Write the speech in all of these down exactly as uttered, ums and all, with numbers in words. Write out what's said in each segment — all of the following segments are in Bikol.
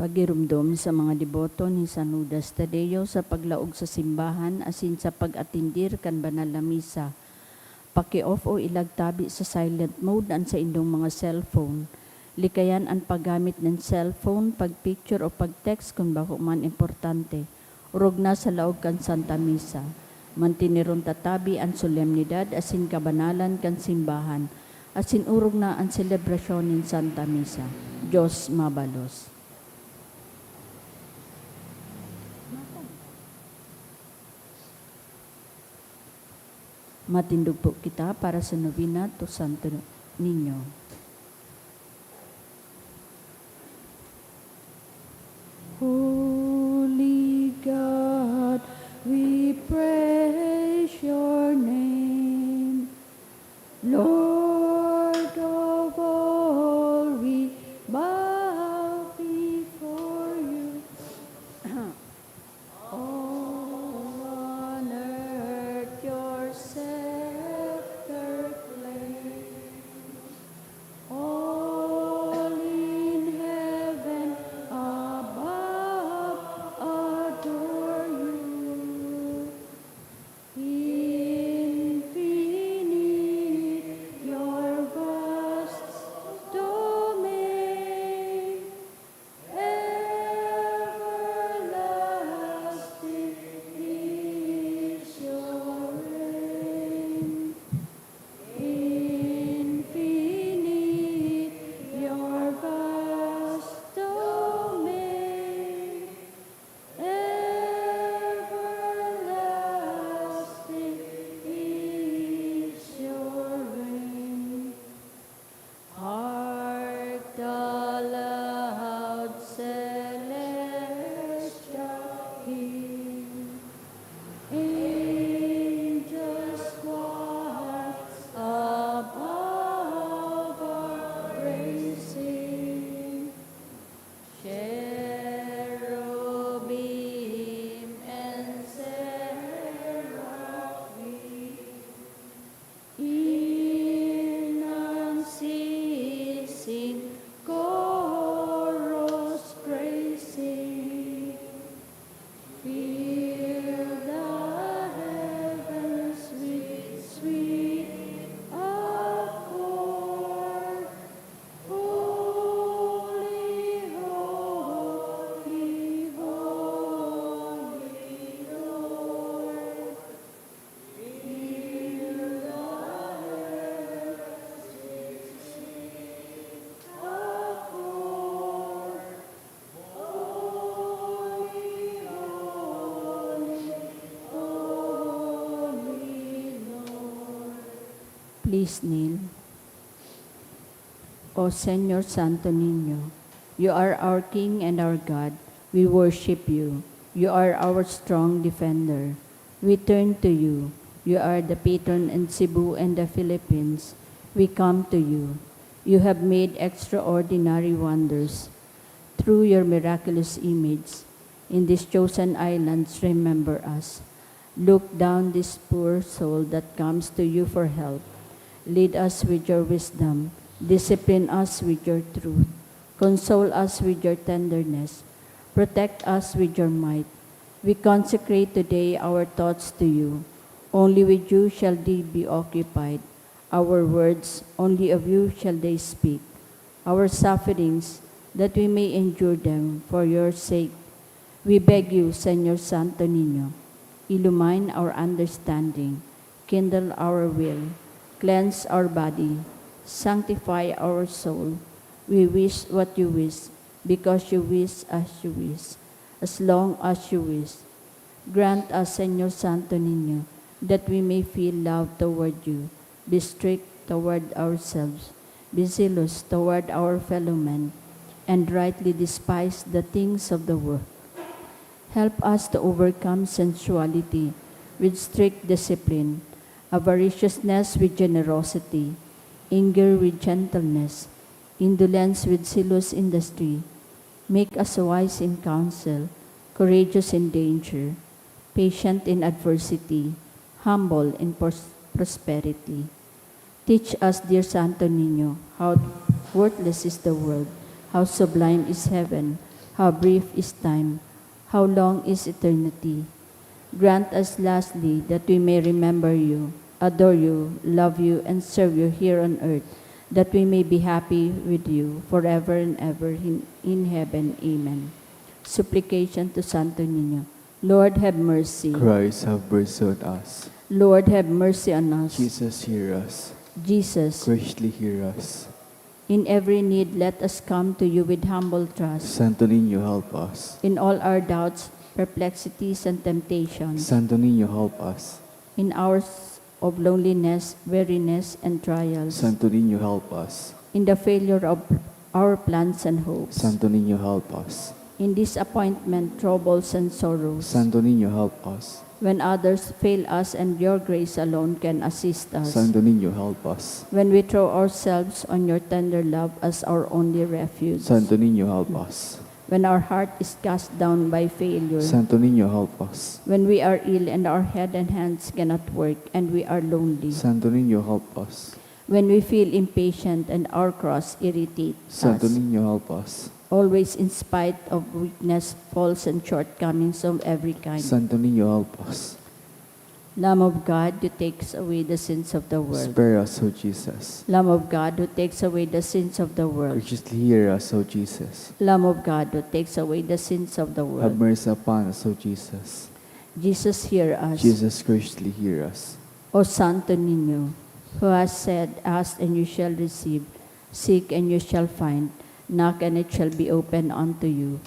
Pagiromdom sa mga deboto ni San Judas Tadeo sa paglaog sa simbahan asin sa pag-atendir kan banal na misa. Paki-off o ilagtabi sa silent mode an saindong mga cellphone. Likayan an paggamit nin cellphone, pag-picture o pag-text kun bako man importante. Orog na sa laog kan Santa Misa. Manteneron ta tabi an solemnidad asin kabanalan kan simbahan, asin orog na an selebrasyon nin Santa Misa. Dios mabalos. Matindog po kita para sa Novena to Santo Niño. Holy God, we praise your name. Lord of all, we bow before you. All on earth your scepter claims. All in heaven above adore you. Infinite your vast domain. Everlasting is your reign. Infinite your vast domain. Everlasting is your reign. Hark the loud celestial hymn. Angels choir above are praising. Cherubim and seraphim in unceasing chorus praising. Fill the heavens with sweet accord. Holy, holy, holy Lord. Please kneel. O Señor Santo Niño, you are our King and our God. We worship you. You are our strong defender. We turn to you. You are the patron in Cebu and the Philippines. We come to you. You have made extraordinary wonders. Through your miraculous image, in these chosen islands, remember us. Look down this poor soul that comes to you for help. Lead us with your wisdom. Discipline us with your truth. Console us with your tenderness. Protect us with your might. We consecrate today our thoughts to you. Only with you shall they be occupied. Our words, only of you shall they speak. Our sufferings, that we may endure them for your sake. We beg you, Señor Santo Niño, illumine our understanding, kindle our will, cleanse our body, sanctify our soul. We wish what you wish, because you wish as you wish, as long as you wish. Grant us, Señor Santo Niño, that we may feel love toward you, be strict toward ourselves, be zealous toward our fellow men, and rightly despise the things of the world. Help us to overcome sensuality with strict discipline, avariciousness with generosity, anger with gentleness, indolence with zealous industry. Make us wise in counsel, courageous in danger, patient in adversity, humble in pros-, prosperity. Teach us, dear Santo Niño, how worthless is the world, how sublime is heaven, How brief is time! How long is eternity! Grant us, lastly, that we may remember you, adore you, love you, and serve you here on earth, that we may be happy with you forever and ever in, in heaven. Amen. Supplication to Santo Niño. Lord, have mercy. Christ, have mercy on us. Lord, have mercy on us. Jesus, hear us. Jesus. Graciously hear us. In every need, let us come to you with humble trust. Santo Niño, help us. In all our doubts, perplexities, and temptations. Santo Niño, help us. In hours of loneliness, weariness, and trials. Santo Niño, help us. In the failure of our plans and hopes. Santo Niño, help us. In disappointment, troubles, and sorrows. Santo Niño, help us. When others fail us and your grace alone can assist us. Santo Niño, help us. When we throw ourselves on your tender love as our only refuge. Santo Niño, help us. When our heart is cast down by failure. Santo Niño, help us. When we are ill and our head and hands cannot work and we are lonely. Santo Niño, help us. When we feel impatient and our cross irritates Santo us. Niño, help us. Always in spite of weakness, faults, and shortcomings of every kind. Santo Niño, help us. Lamb of God, who takes away the sins of the world. Spare us, O Jesus. Lamb of God, who takes away the sins of the world. Graciously hear us, O Jesus. Lamb of God, who takes away the sins of the world. Have mercy upon us, O Jesus. Jesus, hear us. Jesus, graciously hear us. O Santo Niño, who has said, "Ask and you shall receive, seek and you shall find, knock and it shall be opened unto you."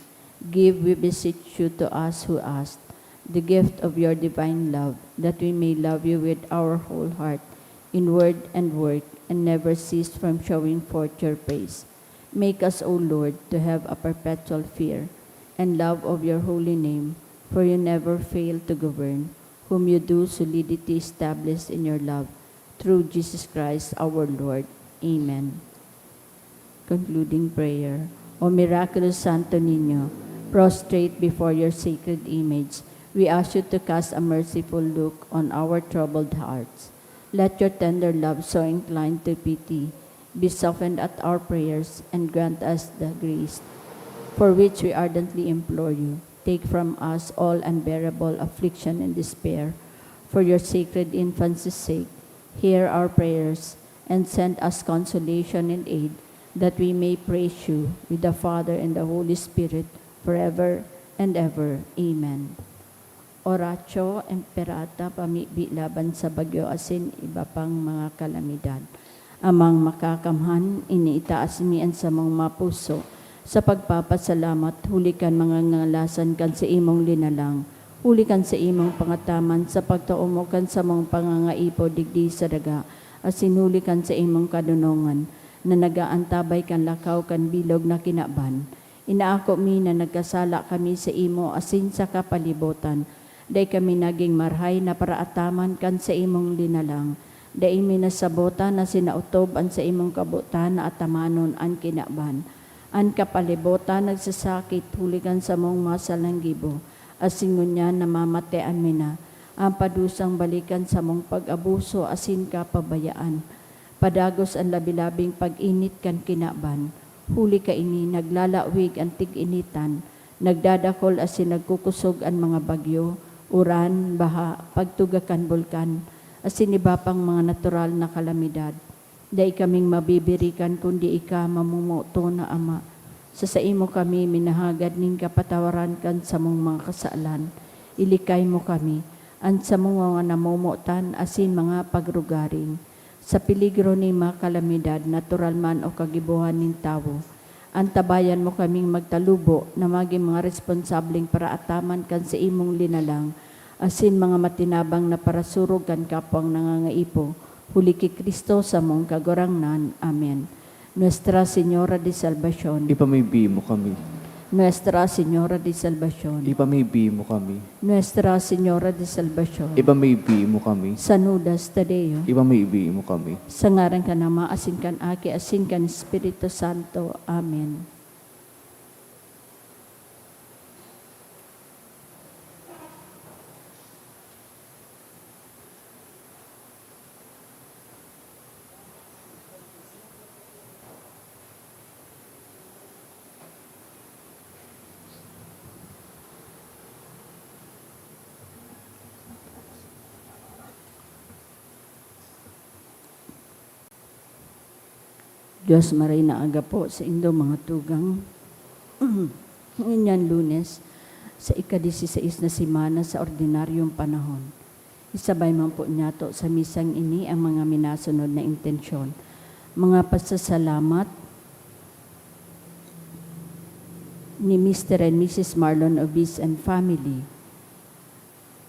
Give, we beseech you, to us who ask, the gift of your divine love, that we may love you with our whole heart, in word and work, and never cease from showing forth your praise. Make us, O Lord, to have a perpetual fear and love of your holy name, for you never fail to govern, whom you do solidity establish in your love, through Jesus Christ our Lord. Amen. Concluding prayer. O miraculous Santo Niño, prostrate before your sacred image, we ask you to cast a merciful look on our troubled hearts. Let your tender love, so inclined to pity, be softened at our prayers, and grant us the grace for which we ardently implore you. Take from us all unbearable affliction and despair. For your sacred infancy's sake, hear our prayers, and send us consolation and aid, that we may praise you with the Father and the Holy Spirit forever and ever. Amen. Oratio Imperata, pamibi laban sa bagyo asin iba pang mga kalamidad. Amang Makakamhan, iniitaas mi an samong mga puso sa pagpapasalamat huli kan mga ngangalasan kan saimong linalang, huli kan saimong pangataman sa pagtao mo kan samong pangangaipo digdi sa daga, asin huli kan saimong kadonongan na nag-aantabay kan lakaw kan bilog na kinaban. Inaako mi na nagkasala kami saimo asin sa kapalibotan. Dai kami nagin marahay na paraataman kan saimong linalang. Dai mi nasabotan asin naotob an saimong kabotan na atamanon an kinaban. An kapalibotan nagsasakit huli kan samong mga salanggibo, asin ngunyan namamatean mi na. An padusang balik kan samong pag-abuso asin kapabayaan. Padagos an labi-labing pag-init kan kinaban. Huli kaini, naglalawig an tig-initan, nagdadakol asin nagkukosog an mga bagyo, uran, baha, pagtuga kan bulkan, asin iba pang mga natural na kalamidad. Dai kaming mabibirikan kundi ika, mamomoton na Ama. Sa saimo kami minahagad nin kapatawaran kan samong mga kasalan. Ilikay mo kami, an samong mga namomotan asin mga pagrugaring, sa peligro nin mga kalamidad, natural man o kagibohan nin tawo. Antabayan mo kaming magtalubo na magin mga responsableng paraataman kan saimong linalang, asin mga matinabang na parasurog kan kapwang nangangaipo, huli ki Cristo, samong Kagurangnan. Amen. Nuestra Señora de Salvacion. Ipamibi mo kami. Nuestra Señora de Salvacion. Ipamibi mo kami. Nuestra Señora de Salvacion. Ipamibi mo kami. San Judas Tadeo. Ipamibi mo kami. Sa ngaran kan Ama, asin kan Aki, asin kan Espiritu Santo. Amen. Dios, maray na aga po sa indo mga tugang. Ngunyan Lunes, sa ika-dieciséis na semana sa ordinaryong panahon. Isabay man po niyato sa misang ini ang mga minasunod na intensyon. Mga pasasalamat ni Mister and Missus Marlon Obis and family.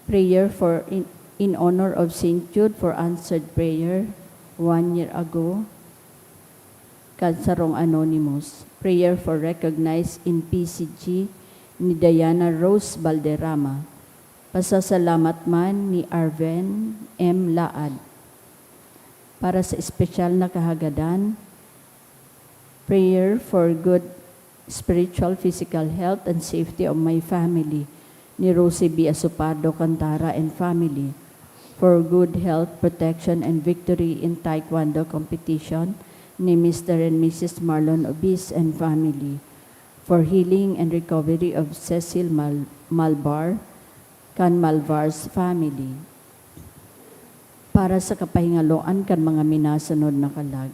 Prayer for in, in honor of Saint Jude for answered prayer one year ago. Kan sarong anonymous. Prayer for recognized in P C G ni Diana Rose Valderrama. Pasasalamat man ni Arven M Laad. Para sa espesyal na kahagadan, prayer for good spiritual, physical health and safety of my family ni Rosie B Asopardo Cantara and family, for good health, protection, and victory in Taekwondo competition ni Mister and Missus Marlon Obis and family, for healing and recovery of Cecil Mal-, Malvar, kan Malvar's family. Para sa kapahingaloan kan mga minasunod na kalag,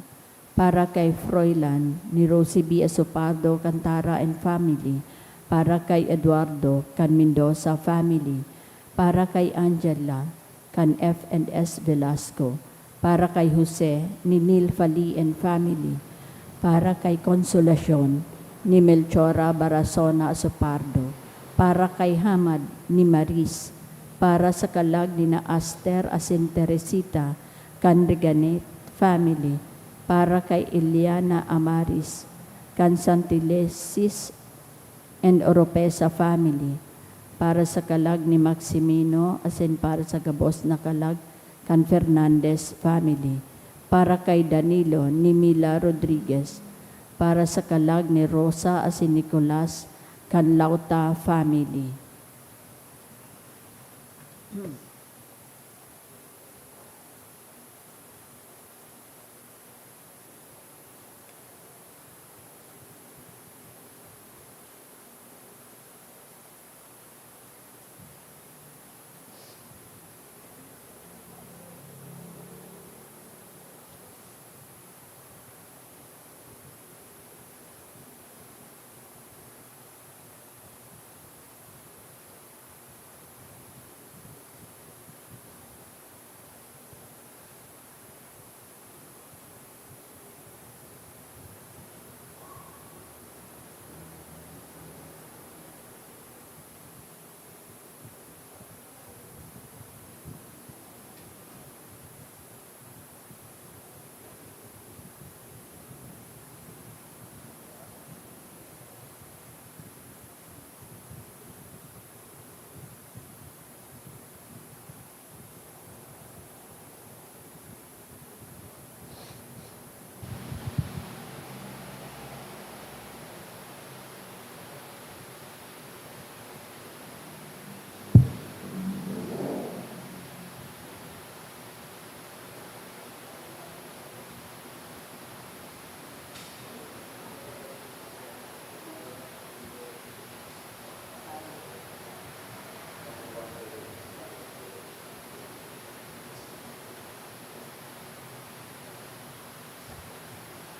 para kay Froilan ni Rosie B Asopardo Cantara and family, para kay Eduardo kan Mendoza family, para kay Angela kan F and S Velasco, para kay Jose ni Neil Fali and family, para kay Consolacion ni Melchora Barazona Asopardo, para kay Hamad ni Maris, para sa kalag ni na Aster asin Teresita kan Reganit family, para kay Eliana Amaris kan Santilesis and Oropesa family, para sa kalag ni Maximino asin para sa gabos na kalag kan Fernandez family, para kay Danilo ni Mila Rodriguez, para sa kalag ni Rosa asin Nicolas kan Lauta family.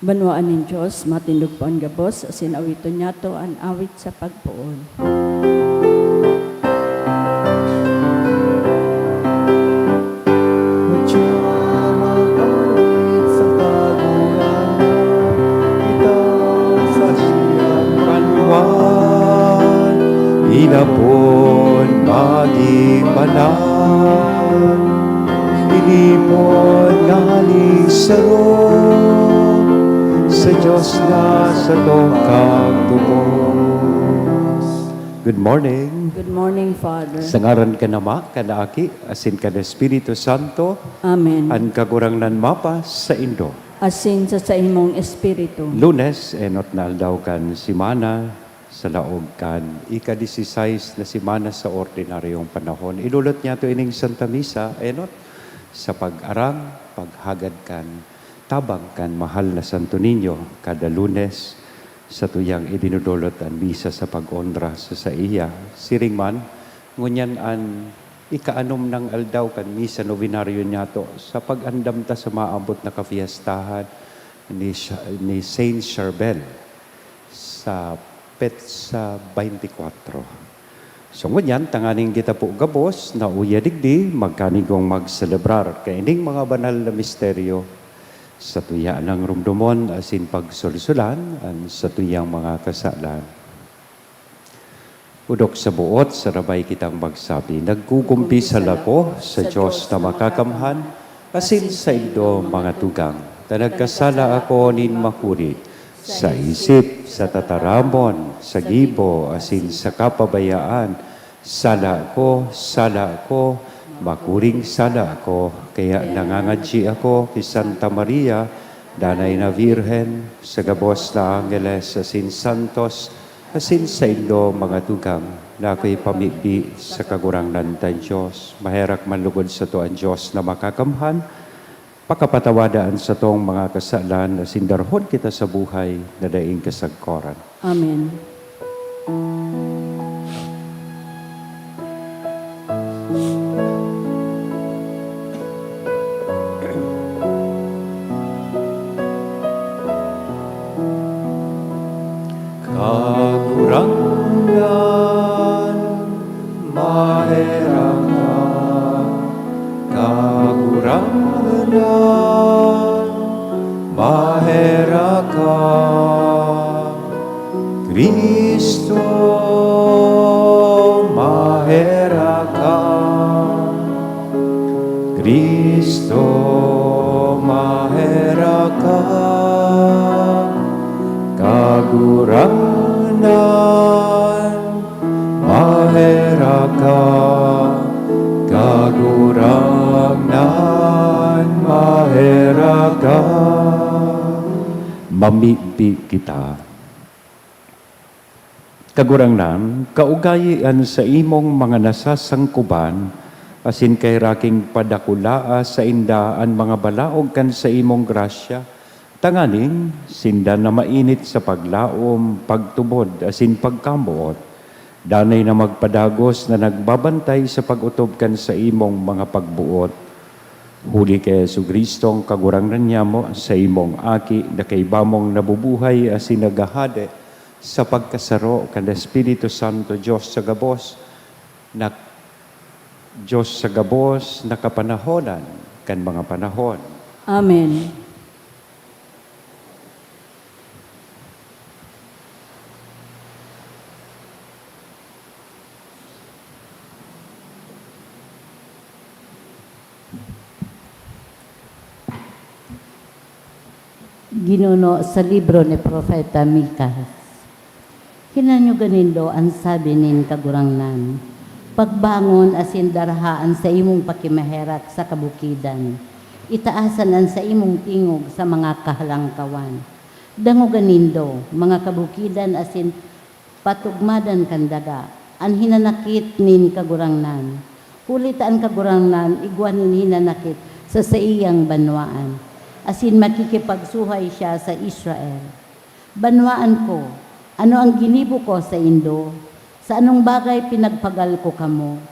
Banwaan nin Dios, matindog po an gabos, asin awiton niyato an awit sa pagpoon. Madya mag-awit sa Kagurangnan, kita sa siyang banwaan, inapon magin banal. Ini po an nganing saro sa Dios na satong Kagtubos. Good morning. Good morning, Father. Sa ngaran kan Ama, kan Aki, asin kan Espiritu Santo. Amen. An Kagurangnan mapasaindo. Asin sa saimong espiritu. Lunes, enot na aldaw kan semana, sa laog kan ika-dieciséis na semana sa ordinaryong panahon. Idolot niyato ining Santa Misa, enot, sa pag-arang, paghagad kan tabang kan mahal na Santo Niño. Kada Lunes, satuyang idinodolot an misa sa pag-onra sa saiya. Siring man, ngunyan an ikaanom nang aldaw kan misa novenario niyato sa pag-andam ta sa maabot na kapiyastahan ni Sha-, ni Saint Charbel sa petsa twenty-four. So, ngunyan, tanganing kita po gabos na uya digdi, magkanigong magselebrar kaining mga banal na misteryo sa tuya nang rumdomon asin pagsulsulan an satuyang mga kasalan. Odok sa buot, sarabay kitang magsabi, "Nagkukumpisal ako sa Dios na makakamhan, asin saindo, mga tugang, ta nagkasala ako nin makuri, sa isip, sa tataramon, sa gibo, asin sa kapabayaan. Sala ko, sala ko, makuring sala ko." Kaya nangangadyi ako ki Santa Maria, Danay na Birhen, sa gabos na angheles asin santos, asin saindo, mga tugang, na ako'y pamibi sa Kagurangnan tang Dios. Maherak man lugod sato an Dios na makakamhan, pakapatawada an satong mga kasalan asin darhon kita sa buhay na daing kasagkoran. Amen. Kagurangnan, maherak ka. Kagurangnan, maherak ka. Cristo, maherak ka. Cristo, maherak ka. Kagurangnan, maherak ka. Kagurangnan, maherak ka. Mamibi kita. Kagurangnan, kaugayi an saimong mga nasasangkoban, asin kahiraking padakulaa sainda an mga balaog kan saimong grasya, tanganing sinda na mainit sa paglaom, pagtubod, asin pagkamoot, danay na magpadagos na nagbabantay sa pag-otob kan saimong mga pagboot. Huli ki Jesu-Cristo, an Kagurangnan nyamo, saimong Aki, na kaiba mong nabubuhay asin naghahade sa pagkasaro kan Espiritu Santo, Dios sa gabos, na, Dios sa gabos, na kapanahonan kan mga panahon. Amen. Ginuno sa libro ni Propeta Micas. Hinanyoga nindo an sabi nin Kagurangnan, "Pagbangon asin darha an saimong pakimaherak sa kabukidan. Itaasan an saimong tingog sa mga kahalangkawan. Dangoga nindo, mga kabukidan, asin patugmadan kan daga, an hinanakit nin Kagurangnan. Huli ta an Kagurangnan igwa nin hinanakit sa saiyang banwaan, asin makikipagsuhay siya sa Israel. Banwaan ko, ano an ginibo ko saindo? Sa anong bagay pinagpagal ko kamo?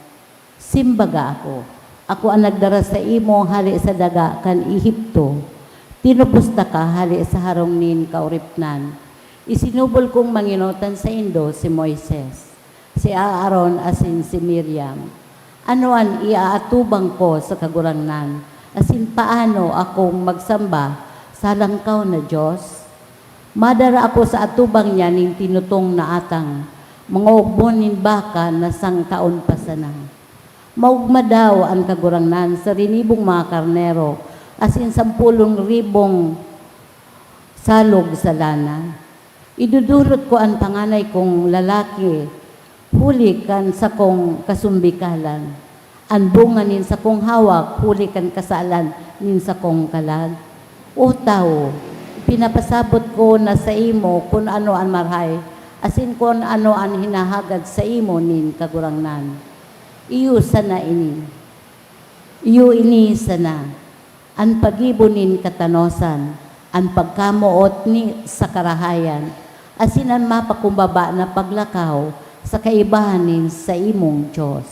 Simbaga ako, ako an nagdara saimo hale sa daga kan Egipto. Tinubos taka hale sa harong nin kauripnan. Isinubol kong mangenotan saindo si Moises, si Aaron asin si Miriam. Ano an iaatubang ko sa Kagurangnan, asin paano akong magsamba sa halangkaw na Dios? Madara ako sa atubang niya nin tinutong na atang, mga ogbon nin baka na sangkaon pa sana. Maogma daw an Kagurangnan sa rinibong mga karnero, asin sampolong ribong salog sa lana. Idodolot ko an panganay kong lalaki huli kan sakong kasumbikalan, an bunga nin sakong hawak huli kan kasalan nin sakong kalag. O tawo, ipinapasabot ko na saimo kun ano an marahay, asin kun ano an hinahagad saimo nin Kagurangnan. Iyo sana ini. Iyo ini sana, an paggibo nin katanosan, an pagkamoot ni sa karahayan, asin an mapakumbaba na paglakaw sa kaibahan nin saimong Dios.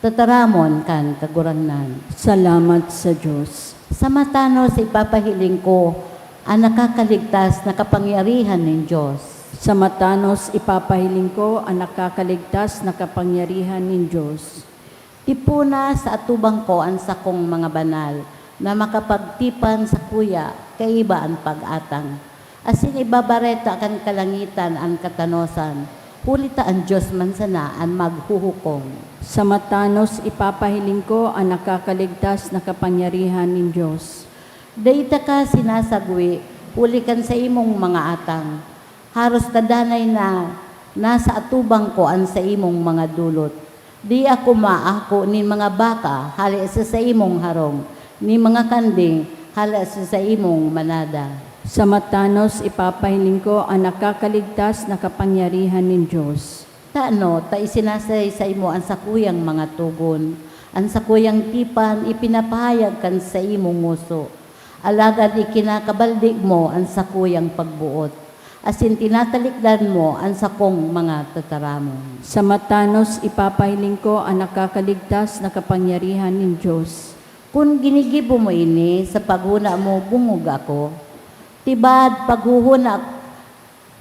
Tataramon kan Kagurangnan. Salamat sa Dios. Sa matanos ipapahiling ko an nakakaligtas na kapangyarihan nin Dios. Sa matanos ipapahiling ko an nakakaligtas na kapangyarihan nin Dios. Tipona sa atubang ko an sakong mga banal na makapagtipan sakuya kaiba an pag-atang, asin ibabareta kan kalangitan an katanosan, huli ta an Dios man sana an maghuhukom. Sa matanos ipapahiling ko an nakakaligtas na kapangyarihan nin Dios. Dai taka sinasagwi huli kan saimong mga atang. Haros ta danay na nasa atubang ko an saimong mga dolot. Di ako maako nin mga baka hale sa saimong harong, nin mga kanding hale sa saimong manada. Sa matanos ipapahiling ko an nakakaligtas na kapangyarihan nin Dios. Tano ta isinasaysay mo an sakuyang mga togon, an sakuyang tipan ipinapahayag kan saimong ngoso, alagad ikinakabaldi mo an sakuyang pagboot, asin tinatalikdan mo an sakong mga tataramon. Sa matanos ipapahiling ko an nakakaligtas na kapangyarihan nin Dios. Kun ginigibo mo ini sa paghona mo, bungog ako. Tibad, paghuhona,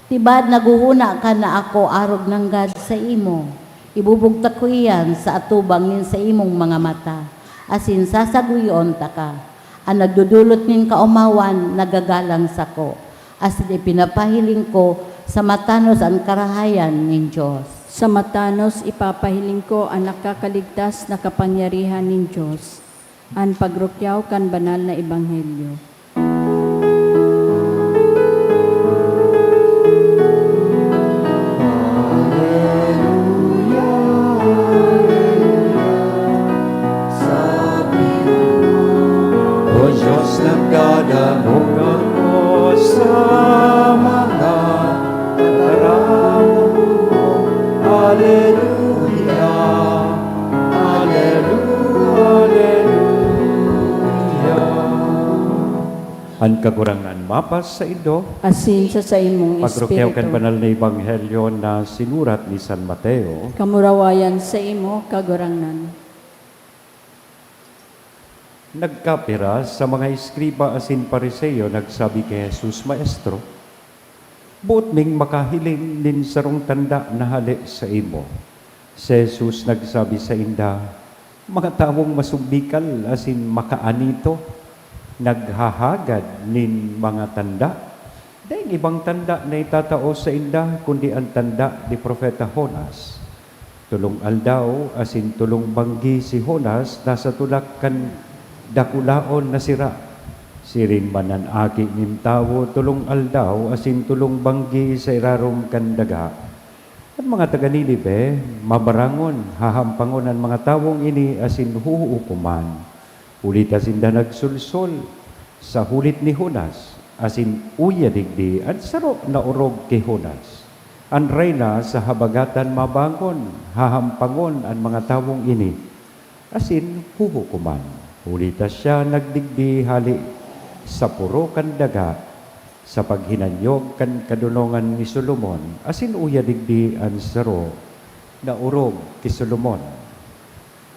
tibad, naghuhona ka na ako arog nanggad saimo. Ibubugtak ko iyan sa atubang nin saimong mga mata, asin sasagwion taka. An nagdodolot nin kaomawan nagagalang sako, asin ipinapahiling ko sa matanos an karahayan nin Dios. Sa matanos ipapahiling ko an nakakaligtas na kapangyarihan nin Dios, an pagrukyaw kan banal na ebanghelyo. Hallelujah, hallelujah. Sa Ginoo, O Diyos, nagdadangog ako sa mga tataramon mo. Hallelujah, hallelujah, hallelujah. An Kagurangnan mapasaindo. Asin sa saimong Pagrukyaw kan espiritu. Banal na Ebanghelyo na sinurat ni San Mateo. Kamurawayan saimo, Kagurangnan. Nagkapira sa mga eskriba asin Fariseo nagsabi ki Jesus, "Maestro, boot ming makahiling nin sarong tanda na hale saimo." Si Jesus nagsabi sainda, "Mga tawong masumbikal asin makaanito, naghahagad nin mga tanda. Daing ibang tanda na itatao sainda, kundi an tanda ni Propeta Jonas. Tolong aldaw asin tolong banggi si Jonas nasa tulak kan dakulaon na sira. Siring man an Aki nin Tawo, tolong aldaw asin tolong banggi sa irarom kan daga. An mga taga Ninive, mabarangon, hahampangon an mga tawong ini asin huhukoman. Huli ta sinda nagsolsol sa hulit ni Jonas, asin uya digdi an saro na orog ki Jonas. An reyna sa habagatan mabangon, hahampangon an mga tawong ini, asin huhukoman. Huli ta siya nagdigdi hale sa poro kan daga, sa paghinanyog kan kadonongan ni Solomon, asin uya digdi an saro na orog ki Solomon."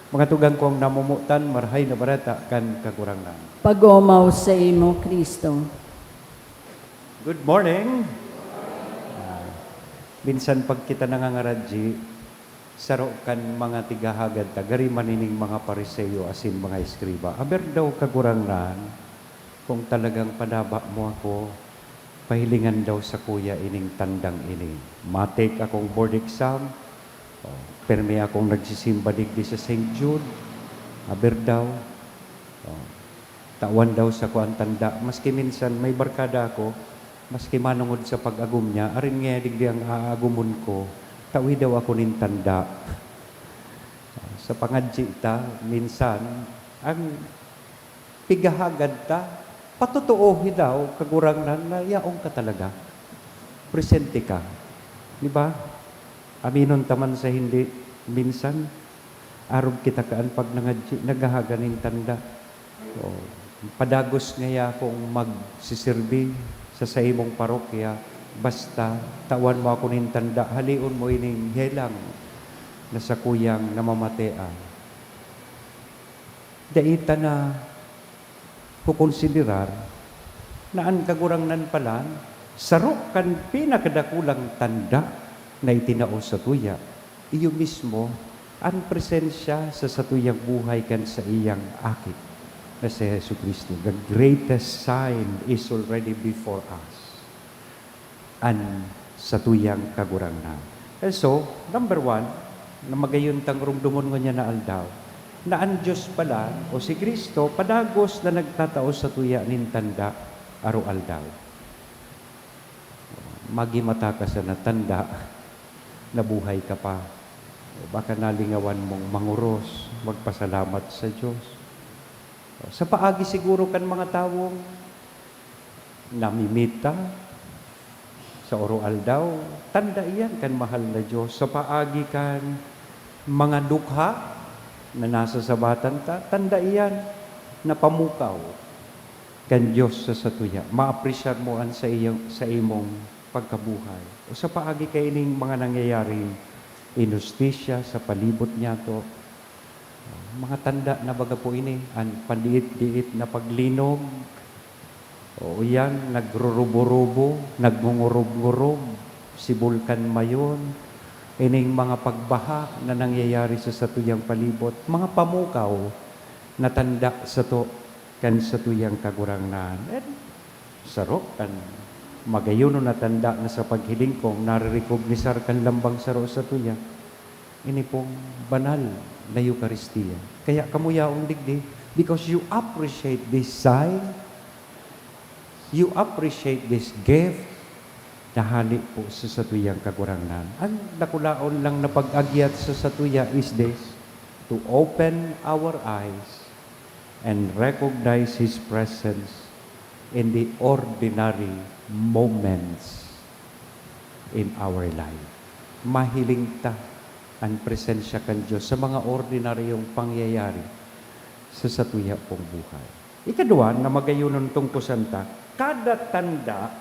Mga tugang kong namomotan, Marahay na Bareta kan Kagurangnan. Pag-omaw saimo, Cristo. Good morning. Ah, minsan pag kita nangangaradji, saro kan mga tighahagad ta, gari man ining mga Fariseo asin mga eskriba, "Aber daw, Kagurangnan, kung talagang panaba mo ako, pahilingan daw sakuya ining tandang ini. Ma-take akong board exam, o, pirmi akong nagsisimba digdi sa Saint Jude. Aber daw, o, tawan daw sako an tanda." Maski minsan may barkada ako, maski manongod sa pag-agom niya, arin ngaya digdi an aagomon ko, tawi daw ako nin tanda. Sa pangadji ta, minsan, ang pighahagad ta, patotoohi daw, Kagurangnan, na yaon ka talaga. Presente ka. Di ba? Aminon ta man sa hindi, minsan, arog kita kaan pag nangadji, naghahaga nin tanda. O, padagos ngaya akong magsiserbi sa saimong parokya, basta tawan mo ako nin tanda, haleon mo ining helang na sakuyang namamatean. Dai ta na kokonsiderar na an Kagurangnan pala saro kan pinakadakulang tanda na itinao sa tuya, iyo mismo an presensya sa satuyang buhay kan saiyang Aki na si Jesu-Cristo. The greatest sign is already before us. An satuyang Kagurangnan. And so, number one, na magayon tang rumdomon ngunyan na aldaw, na an Diyos pala o si Cristo padagos na nagtatao sa tuya nin tanda aroaldaw. Magimata ka sana tanda na buhay ka pa. O baka nalingawan mong mangoros, magpasalamat sa Diyos. Sa paagi siguro kan mga tawong namimita sa aroaldaw, tanda iyan kan mahal na Diyos. Sa paagi kan mga dukha na nasasabatan ta, tanda iyan na pamukaw kan Diyos sa satuya. Maapresyar mo an sa iyong, sa imong pagkabuhay. O sa paagi kaining mga nangyayaring inustisya sa palibot niyato, mga tanda na baga po ini, an pandiit-diit na paglinog. O iyan, nagrurubo-rubo, nagngungurub-ngurub, si Bulkan Mayon, ining mga pagbaha na nangyayari sa satuyang palibot, mga pamukaw na tanda sato kan satuyang Kagurangnan. And saro kan magayonon na tanda na sa paghiling kong naririkognisar kan lambang saro satuya. Ini pong banal na Eukaristia. Kaya kamo yaon digdi, because you appreciate this sign, you appreciate this gift na hale po sa satuyang Kagurangnan. Ang dakulaon lang na pag-agyat sa satuya is this, to open our eyes and recognize His presence in the ordinary moments in our life. Mahiling ta an presensya kan Diyos sa mga ordinaryong pangyayari sa satuya pong buhay. Ikadwa na magayonon tungkosan ta, kada tanda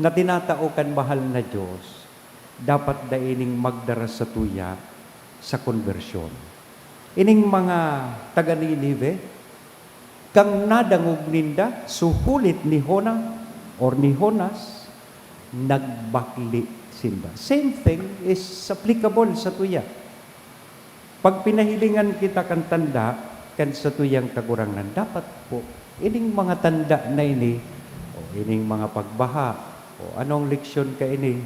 na tinatao kan mahal na Diyos, dapat dai ning magdara satuya sa konbersyon. Ining mga taga Ninive, kan nadangog ninda, suhulit ni Jona or ni Jonas, nagbakle sinda. Same thing is applicable satuya. Pag pinahilingan kita kan tanda kan satuyang Kagurangnan, dapat po, ining mga tanda na ini, o ining mga pagbaha, o anong leksyon kaini,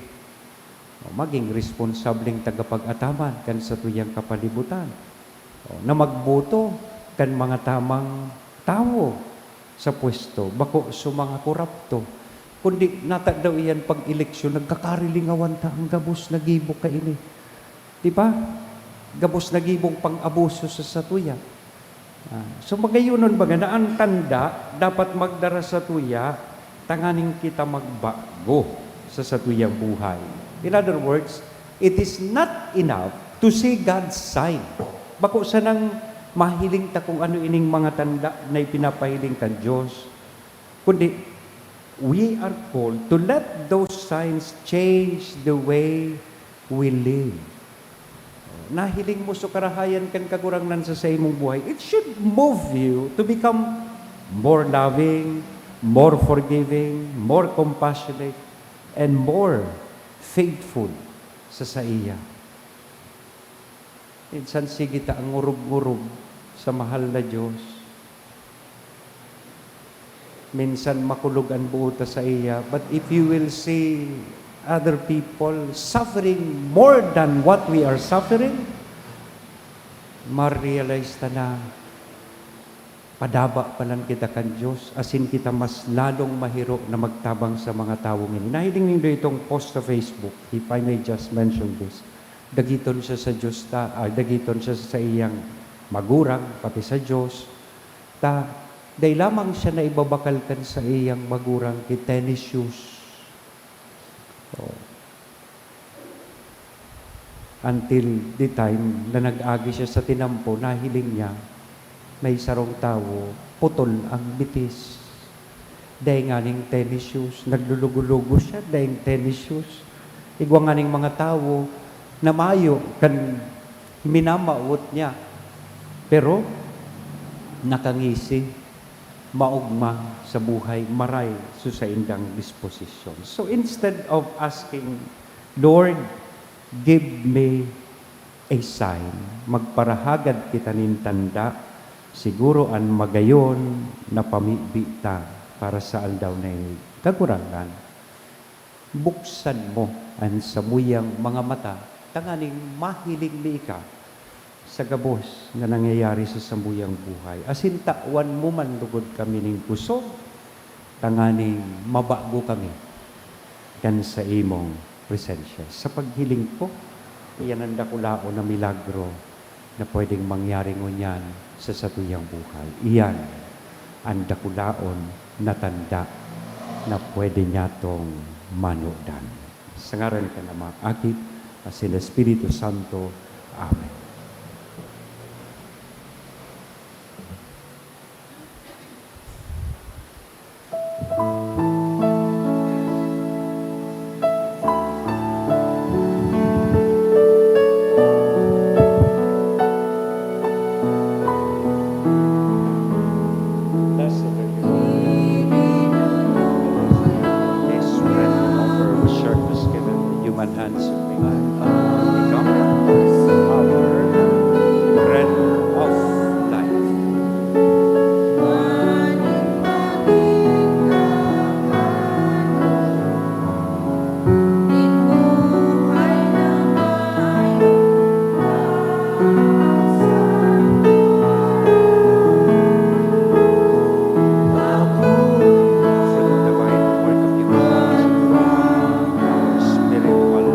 o maging responsableng tagapag-ataman kan satuyang kapalibutan, o na magboto kan mga tamang tawo sa pwesto, bako sa mga korapto, kundi natadaw iyan pag-eleksyon, nagkakarilingawan ta an gabos na gibo kaini. Di ba? Gabos na gibong pang-abuso sa satuya. Ah, so, magayonon baga na an tanda dapat magdara satuya tanganing kita magbago sa satuyang buhay. In other words, it is not enough to see God's sign. Bako sanang mahiling ta kung ano ining mga tanda na ipinapahiling kan Diyos, kundi we are called to let those signs change the way we live. Nahiling mo so karahayan kan Kagurangnan sa saimong buhay, it should move you to become more loving, more forgiving, more compassionate, and more faithful sa saiya. Minsan sige ta ang ngurub-ngurub sa mahal na Diyos. Minsan makulog an buo ta saiya, but if you will see other people suffering more than what we are suffering, ma-realize ta na padaba pa lang kita kan Diyos, asin kita mas lalong mahiro na magtabang sa mga tawong ini. Nahiling nindo itong post sa Facebook, if I may just mention this. Dagiton siya sa Diyos ta, ah, dagiton siya sa iyang magurang, pati sa Diyos. Ta, dai lamang siya naibabakal kan saiyang magurang ki Tenicius. Oh. Until the time na nag-agi siya sa tinampo, nahiling niya, may sarong tawo, putol ang bitis. Dai nganing Tenicius, naglulugo-lugo siya, daing Tenicius. Igwa nganing mga tawo na mayo kan minamawot niya. Pero, nakangisi. maogma sa buhay, maray sa saindang disposisyon. So, instead of asking, "Lord, give me a sign," magparahagad kita nin tanda, siguro an magayon na pamibi ta para sa aldaw na ini. Kagurangnan, buksan mo an samuyang mga mata tanganing mahiling mi ika sa gabos na nangyayari sa samuyang buhay, asin tawan mo man lugod kami nin kusog tanganing mabago kami kan saimong presensya. Sa paghiling ko, iyan an dakulaon na milagro na pwedeng mangyari ngunyan sa satuyang buhay. Iyan an dakulaon na tanda na pwede niyatong manudan. Sa ngaran kan Ama, Aki, asin Espiritu Santo. Amen. Blessed are you, Lord. This bread of offer which your servants given, human hands have made, become our bread of life. Fruit of the vine, work of human hands, our spiritual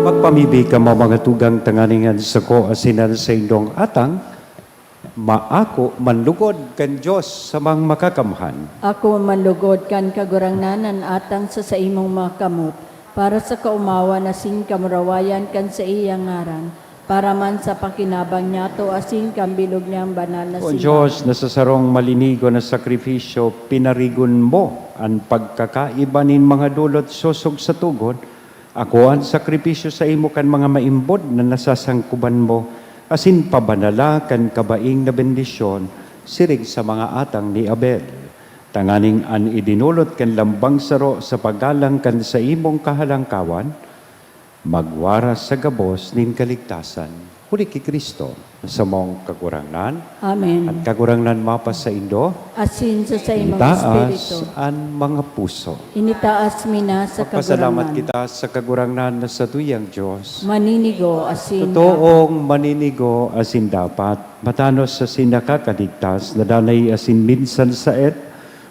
Magpamibi kamo, mga tugang, tanganing an sako asin an saindong atang maako man lugod kan Dios samang makakamhan. Ako man lugod kan Kagurangnan an atang sa saimong mga kamot, para sa kaomawan asin kamurawayan kan saiyang ngaran, para man sa pakinabang niyato asin kan bilog niyang banal na O simbahan. Dios, na sa sarong malinigo na sakripisyo, pinarigon mo an pagkakaiba nin mga dulot sosog sa tugon, akoa an sakripisyo saimo kan mga maimbod na nasasangkuban mo, asin pabanala kan kabaing na bendisyon, siring sa mga atang ni Abel. Tanganing an idinulot kan lambang saro sa paggalang kan saimong kahalangkawan, magwara sa gabos nin kaligtasan, huli ki Cristo, na samong Kagurangnan. Amen. An Kagurangnan mapasaindo. Asin sa saimong Itaas espiritu. An mga puso. Initaas mi na sa Magpasalamat Kagurangnan. Kita sa Kagurangnan na satuyang Dios. Maninigo asin Totoong dapat. Maninigo asin dapat. Matanos asin nakakaligtas, na danay asin minsan saet,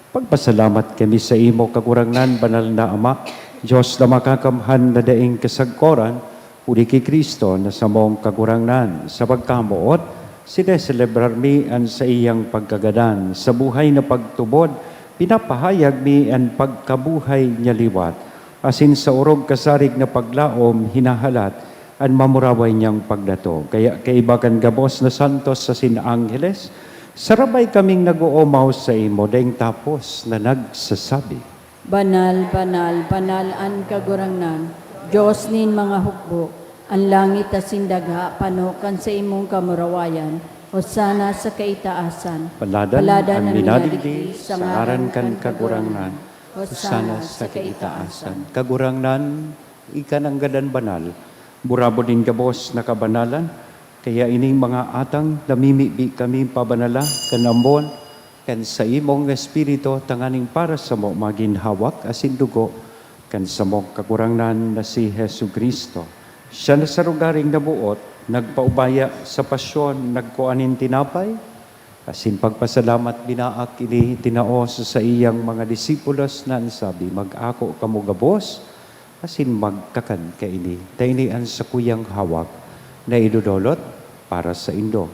pagpasalamat kami saimo, Kagurangnan, Banal na Ama, Dios na makakamhan na daing kasagkoran, huli ki Cristo na samong Kagurangnan. Sa pagkamoot, sineselebrar mi an saiyang pagkagadan. Sa buhay na pagtubod, pinapahayag mi an pagkabuhay niya liwat. Asin sa orog kasarig na paglaom, hinahalat an mamuraway niyang pagdatong. Kaya kaiba kan gabos na santos asin angheles, sarabay kaming nag-oomaw saimo, daing tapos na nagsasabi, "Banal, banal, banal an Kagurangnan, Dios nin mga hukbo. An langit asin dagha pano kan saimong kamurawayan. Hosana sa kaitaasan. Paladan an minadigdi sa ngaran kan Kagurangnan. Hosana sa kaitaasan." Kagurangnan, ika nanggad an banal. Burabod nin gabos na kabanalan, kaya ining mga atang namimibi kami pabanala kan ambon kan saimong Espiritu, tanganing para samo magin hawak asin dugo kan samong Kagurangnan na si Jesu-Cristo. Siya na sa rogaring naboot, nagpaubaya sa pasyon, nagkua nin tinapay, asin pagpasalamat, binaak ini, tinao sa saiyang mga disipulos na an sabi, "Mag-ako kamo gabos, asin magkakan kaini. Ta ini an sakuyang hawak na idodolot para saindo."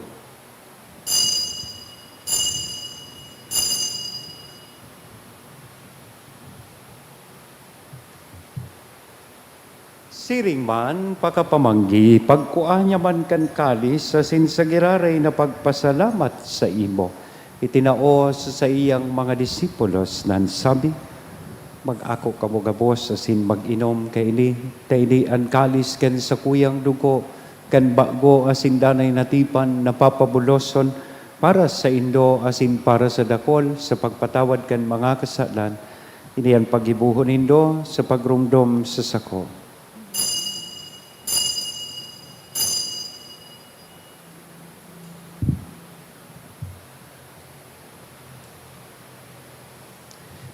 Siring man, pakapamanggi, pagkua niya man kan kalis asin sa giraray na pagpasalamat saimo, itinao sa saiyang mga disipulos nan sabi, "Mag-ako kamo gabos asin mag-inom kaini, ta ini an kalis kan sakuyang dugo kan bago asin danay na tipan na papabuloson para saindo asin para sa dakol sa pagpatawad kan mga kasalan. Ini an paggibohon nindo sa pagromdom sa sako."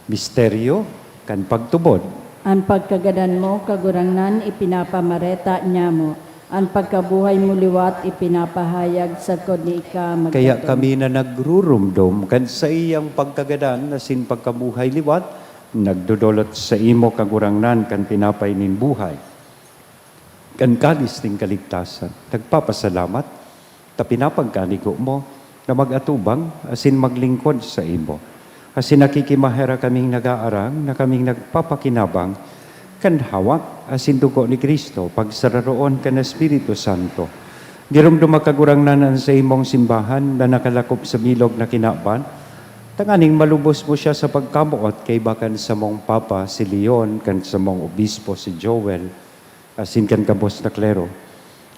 Misteryo kan pagtubod. An pagkagadan mo, Kagurangnan, ipinapamareta niamo. An pagkabuhay mo liwat ipinapahayag sagkod ni ika magdatong. Kaya kami na nagrurumdom kan saiyang pagkagadan asin pagkabuhay liwat, nagdodolot saimo, Kagurangnan, kan tinapay nin buhay, kan kalis nin kaligtasan. Nagpapasalamat ta pinapagkanigo mo na mag-atubang asin maglingkod saimo. Asin nakikimaherak kaming nagaarang na kaming nagpapakinabang kan hawak asin dugo ni Cristo, pagsararoon kan Espiritu Santo. Giromdoma, Kagurangnan, an saimong simbahan na nakalakop sa bilog na kinaban, tanganing malubos mo siya sa pagkamoot kaiba kan samong Papa si Leon, kan samong Obispo si Joel, asin kan gabos na klero.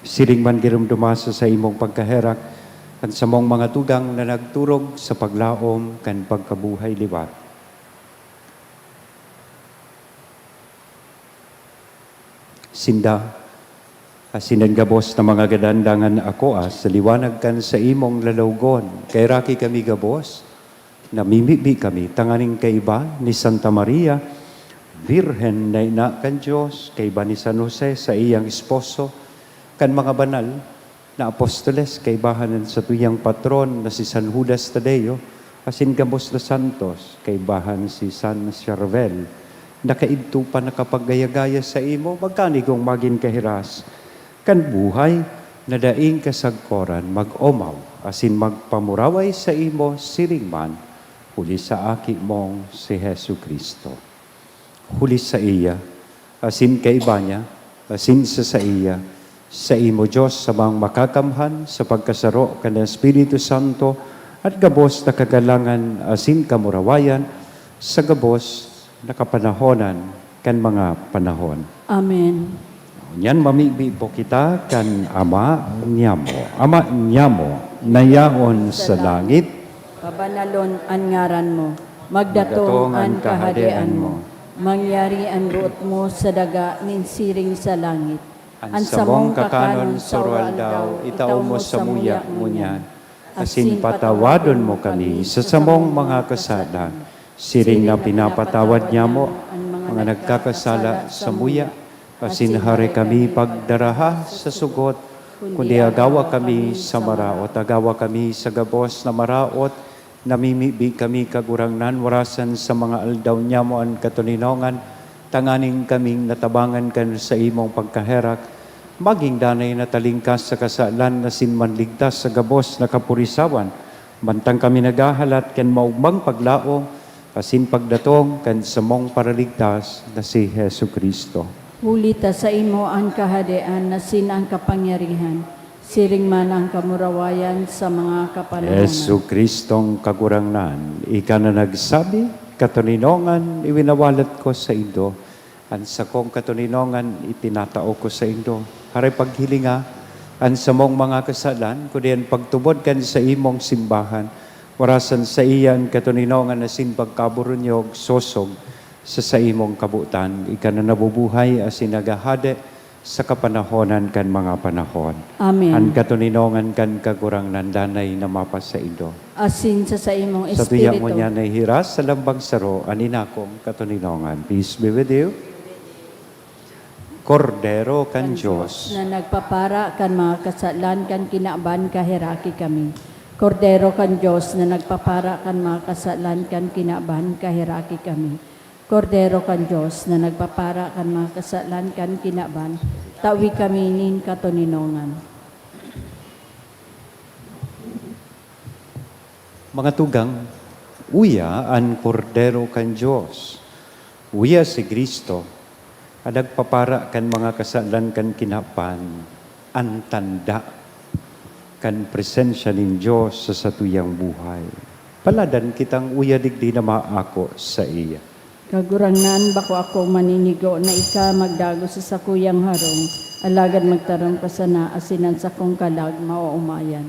Siring man, giromdoma sa saimong pagkaherak an samong mga tugang na nagturog sa paglaom kan pagkabuhay liwat. Sinda, asin an gabos na mga gadan dangan akoa sa liwanag kan saimong lalawgon. Kaheraki kami gabos, namimibi kami tanganing kaiba ni Santa Maria, Birhen na ina kan Dios, kaiba ni San Jose, saiyang esposo, kan mga banal na apostoles, kaibahan an satuyang patron na si San Judas Tadeo, asin gabos na santos, kaibahan si San Charbel, na kaidto pa nakapagaya-gaya saimo, magkanigong magin kahiras kan buhay na daing kasagkoran, mag-omaw asin magpamuraway saimo siring man, huli sa Aki mong si Jesu-Cristo. Huli saiya, asin kaiba niya, asin sa saiya, saimo, Dios, samang makakamhan, sa pagkasaro kan Espiritu Santo, at gabos na kagalangan asin kamurawayan, sa gabos na kapanahonan kan mga panahon. Amen. Ngunyan mamibi po kita kan Ama niyamo. Ama niyamo, na yaon sa langit. Pabanalon an ngaran mo. Magdatong an kahadean mo. Mangyari an boot mo sa daga nin siring sa langit. An samong kakanon sa aldaw, itao mo samuya ngunyan. Asin patawadon mo kami sa samong mga kasalan, siring na pinapatawad niamo an mga nagkakasala samuya. Asin hare kami pagdaraha sa sugot, kundi agawa kami sa maraot, agawa kami sa gabos na maraot. Namimibi kami, Kagurangnan, warasan sa mga aldaw niamo an katoninongan, tanganing kaming natabangan kan saimong pagkaherak, magin danay na talingkas sa kasalan asin manligtas sa gabos na kapurisawan, mantang kami naghahalat kan maogmang paglaom asin pagdatong kan samong Paraligtas na si Jesu-Cristo. Huli ta saimo an kahadean asin an kapangyarihan, siring man an kamurawayan sa mga kapanahonan. Jesu-Cristong Kagurangnan, ika na nagsabi, "Katoninongan iwinawalat ko saindo, an sakong katoninongan itinatao ko saindo." Hare paghilinga an samong mga kasalan, kundi an pagtubod kan saimong simbahan, warasan saiya an katoninongan asin pagkaburunyog sosog sa saimong kabotan. Ika na nabubuhay asin naghahade sa kapanahonan kan mga panahon. Amen. An katoninongan kan Kagurangnan danay na mapasaindo. Asin sa saimong espiritu. Sa tuya mo niya nahihiras sa lambang saro an inakong katoninongan. Peace be with you. Kordero kan Dios. Na nagpapara kan mga kasalan kan kinaban, kaheraki kami. Kordero kan Dios na nagpapara kan mga kasalan kan kinaban, kaheraki kami. Kordero kan Dios na nagpapara kan mga kasalan kan kinaban, tawi kami nin katoninongan. Mga tugang, uya an Kordero kan Dios. Uya si Cristo, Nagpapara kan mga kasalan kan kinaban, an tanda kan presensya nin Dios sa satuyang buhay. Paladan kitang uya digdi na maako saiya. Kagurangnan, bako ako maninigo na ika magdagos sa sakuyang harong, alagad magtaram ka sana asin an sakong kalag maoomayan.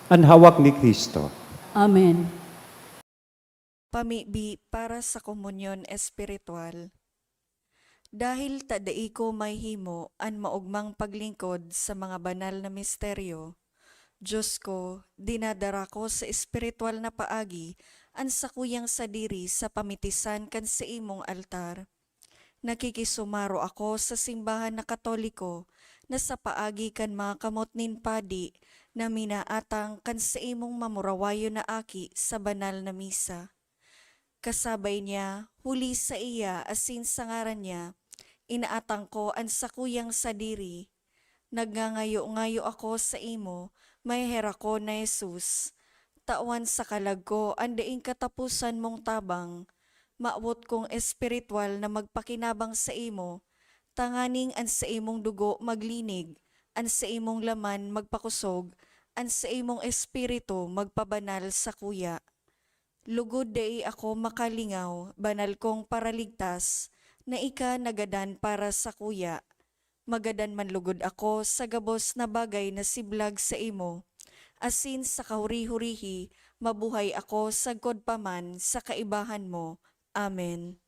An hawak ni Cristo. Amen. Pamibi para sa komunyon espiritual. Dahil ta dai ko mahimo an maogmang paglingkod sa mga banal na misteryo, Dios ko, dinadara ko sa espiritual na paagi an sakuyang sadiri sa pamitisan kan saimong altar. Nakikisumaro ako sa simbahan na Katoliko na sa paagi kan mga kamot nin padi na minaatang kan saimong mamurawayon na aki sa banal na misa. Kasabay niya, huli saiya asin sa ngaran niya, inaatang ko an sakuyang sadiri. Nagngangayo-ngayo ako saimo, maheherakon na Jesus. Tawan sa kalag ko an daing kataposan mong tabang. Mawot kong espiritual na magpakinabang saimo, tanganing an saimong dugo maglinig, an saimong laman magpakosog, an saimong espiritu magpabanal sakuya. Lugod dai ako makalingaw, banal kong Paraligtas, na ika nagadan para sakuya. Magadan man lugod ako sa gabos na bagay na siblag saimo, asin sa kahuri-hurihi mabuhay ako sagkod pa man sa kaibahan mo. Amen.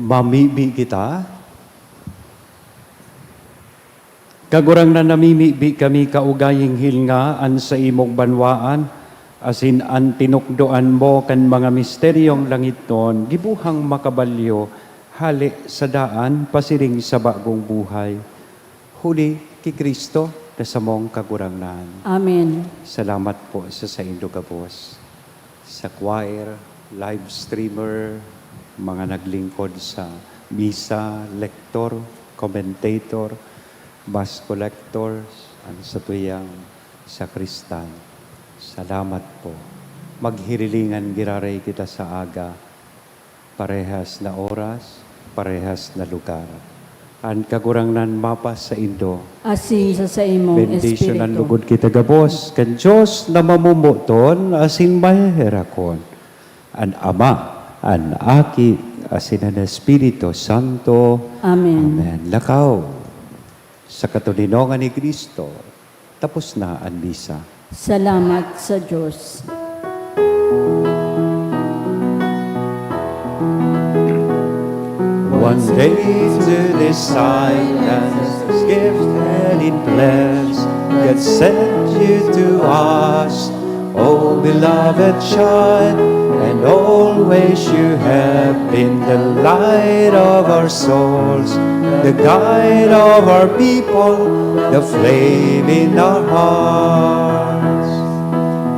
Mamibi kita. Kagurangnan, namimibi kami kaugaying hilnga an saimong banwaan, asin an tinukdoan mo kan mga misteryong langitnon, gibohang makabalyo, hale sa daan pasiring sa bagong buhay. Huli ki Cristo na samong Kagurangnan. Amen. Salamat po sa saindo gabos. Sa choir, live streamer, mga naglingkod sa misa, lektor, commentator, mass collectors, ang satuyang sakristan. Salamat po. Maghirilingan giraray kita sa aga, parehas na oras, parehas na lugar. An Kagurangnan mapasaindo. Asin sa saimong Bendisyunan espiritu. Lugod kita gabos kan Dios na mamomoton asin maheherakon, an Ama, an Aki, asin an Espiritu Santo. Amen. Amen. Lakaw. Sa katoninongan ni Cristo, tapos na an misa. Salamat sa Dios. One day to this silence, gifted in flesh, God sent you to us. Oh, beloved child, and always you have been the light of our souls, the guide of our people, the flame in our hearts.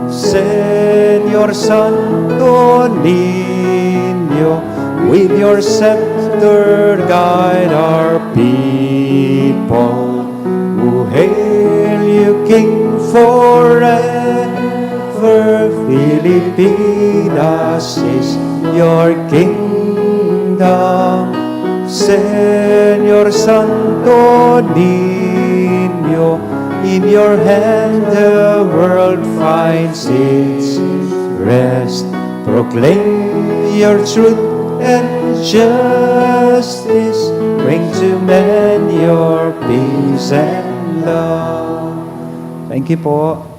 Señor Santo Niño, with your scepter guide our people. Who hail you, King, forever. Filipinas is your kingdom. Señor Santo Niño, in your hand the world finds its rest. Proclaim your truth and justice. Bring to men your peace and love. Thank you po.